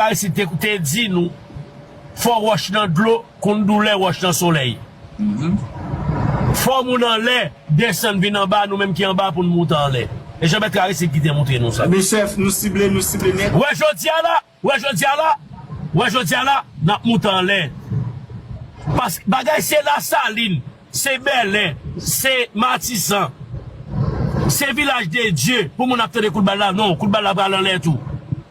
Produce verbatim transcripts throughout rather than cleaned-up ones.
Aristide te, te di nou, fò wòch nan dlo konn doulè wòch nan solèy. Fò moun anlè desann vin anba, nou menm ki anba pou n moute anlè. E Jean Bertrand Aristide ki te montre nou sa. Ebyen, chèf, nou sible, nou sible nèt. Wè jodi a la, wè jodi a la, wè jodi a la, n ap moute anlè. Paske bagay se Lasalin, se Bèlè, se Matisan, se Vilaj de Dye pou moun ap tande kout bal la. Non, kout bal la pral anlè tou.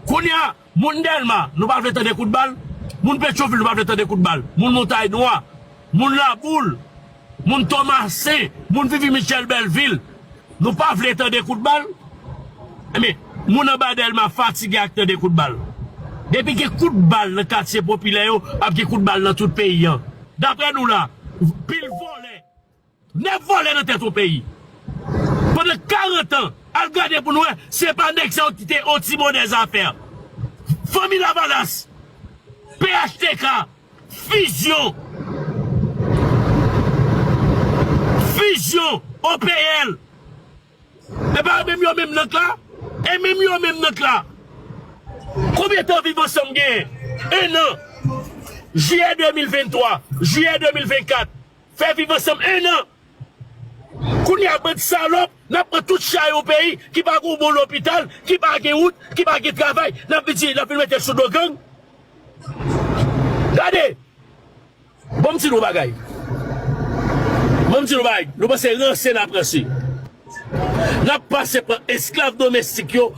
Kounye a, moun Dèlma, nou pa vle tande kout bal. Moun Petyonvil, nou pa vle tande kout bal. Moun Montay Nwa, moun Laboul, moun Tomasen, moun Vivi Michèl Bèlvil, nou pa vle tande kout bal. Ebyen, moun anba Dèlma fatige ak tande kout bal. Depi gen kout bal nan katye popilè yo, ap gen kout bal nan tout peyi an. Daprè nou la, pil vòlè, nèf vòlè nan tèt yon peyi. Pandan karant an, al gade pou nou wè, se pa nèg sa yo ki te yon ti modèl zafè. Fanmi Lavalas, P H T K, Fizyon, Fizyon, O P L. E pa menm yo menm nan k la? E menm yo menm nan k la? Konbyen tan Viv Ansanm genyen? En an. Jiyè de mil venntwa, jiyè de mil vennkat. Fè Viv Ansanm en an. Kounye a, bann salòp, n ap pran tout chay yon peyi ki pa gen yon bon lopital, ki pa gen wout, ki pa gen travay, n ap vin di, n ap vin mete l sou do gang. Gade! Bon, m di nou bagay. Bon, m di nou bagay. Nou panse ranse n ap ranse. N ap pase pran esklav domestik yo,